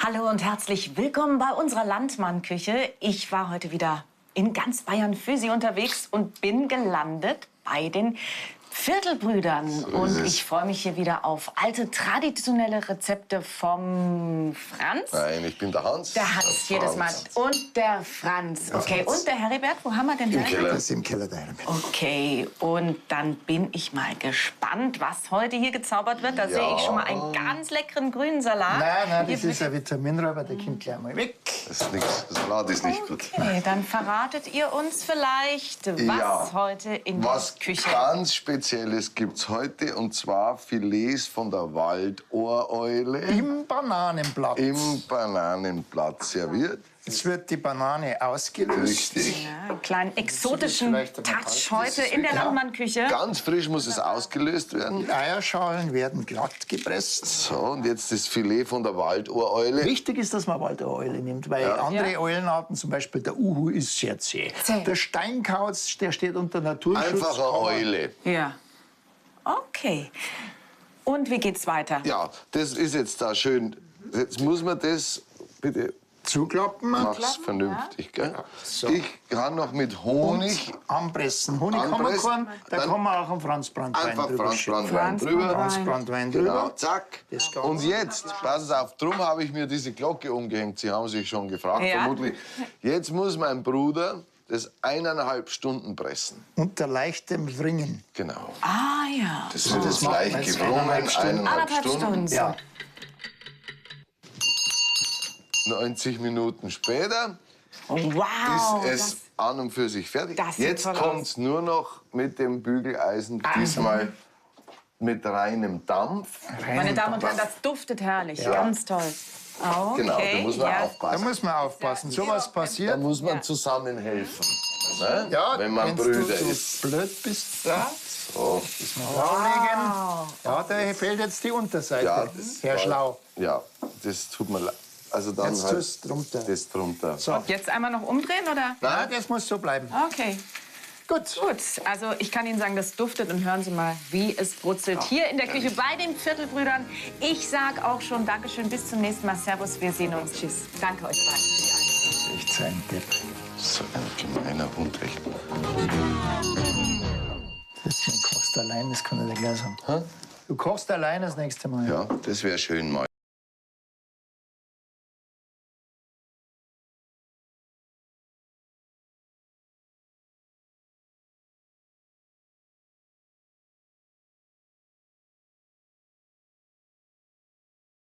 Hallo und herzlich willkommen bei unserer Landmannküche. Ich war heute wieder in ganz Bayern für Sie unterwegs und bin gelandet bei den Viertelbrüdern. So ist Und es. ich freue mich hier wieder auf alte, traditionelle Rezepte vom Franz. Nein, ich bin der Hans. Der Hans jedes Mal. Franz. Und der Franz. Okay, Franz. und der Heribert. Wo haben wir denn Im Heribert? Keller. Das ist im Keller der Heribert. Okay, und dann bin ich mal gespannt, was heute hier gezaubert wird. Da Ja. sehe ich schon mal einen ganz leckeren grünen Salat. Nein, nein, das Hier ist ein Vitaminräuber, der kommt gleich mal weg. Das ist nix. Salat ist nicht gut. Okay, dann verratet ihr uns vielleicht, was Ja. heute in Was der Küche. ganz Spezielles gibt's heute, und zwar Filets von der Waldohreule Im Bananenblatt. im Bananenblatt serviert. Jetzt wird die Banane ausgelöst. Richtig. Ja, einen kleinen exotischen Vielleicht einmal Touch kalt. heute in der Landmannküche. Ganz frisch muss es ausgelöst werden. Die Eierschalen werden glatt gepresst. So, und jetzt das Filet von der Waldohreule. Wichtig ist, dass man Waldohreule nimmt, weil andere Ja. Eulenarten, zum Beispiel der Uhu, ist sehr zäh. Zäh. Der Steinkauz, der steht unter Naturschutz. Einfache Eule. Ja. Okay. Und wie geht's weiter? Ja, das ist jetzt da schön. Jetzt muss man das, bitte Zuklappen. mach's vernünftig, gell? So. Ich kann noch mit Honig Und anpressen. Honig haben wir Anpressen. keinen, da Dann kann man auch einen Franzbrandwein einfach drüber Franz schütten. Brandwein drüber. Franzbrandwein. Franzbrandwein Genau, drüber. zack. Das Ganze. Und jetzt, passen Sie auf, drum habe ich mir diese Glocke umgehängt. Sie haben sich schon gefragt, Ja. vermutlich. Jetzt muss mein Bruder das 1,5 Stunden pressen. Unter leichtem Wringen. Genau. Ah ja. Das wird jetzt macht leicht man jetzt gewrungen, 1,5 Stunden. 1,5 1,5 Stunden. Stunden. So. Ja. 90 Minuten später Wow. ist es an und für sich fertig. das sieht Jetzt toll aus. kommt's nur noch mit dem Bügeleisen, diesmal mit reinem Dampf. Meine Damen und Herren, das duftet herrlich. Ganz toll. Okay. Genau, da muss man ja. Da aufpassen. muss man aufpassen. So was Da passiert. muss man zusammenhelfen, ne? Ja, wenn man wenn's Brüder du so ist. blöd bist. Ja. So. Das mal rauflegen. Ja, da fehlt jetzt die Unterseite. Ja, das Herr war- Schlau. Ja, das tut mir leid. Also dann Jetzt halt tust drunter. Das drunter. So. Jetzt einmal noch umdrehen, oder? Nein, das muss so bleiben. Okay. Gut. Gut, also ich kann Ihnen sagen, das duftet und hören Sie mal, wie es brutzelt hier in der Küche bei den Viertelbrüdern. Ich sag auch schon Dankeschön, bis zum nächsten Mal. Servus, wir sehen uns. Tschüss. Danke euch beiden für die Einladung. Echt so ein Depp. So ein gemeiner Hund, echt. Das, du kochst allein, das kann ich dir gleich sagen. Du kochst allein das nächste Mal. Ja, das wäre schön mal.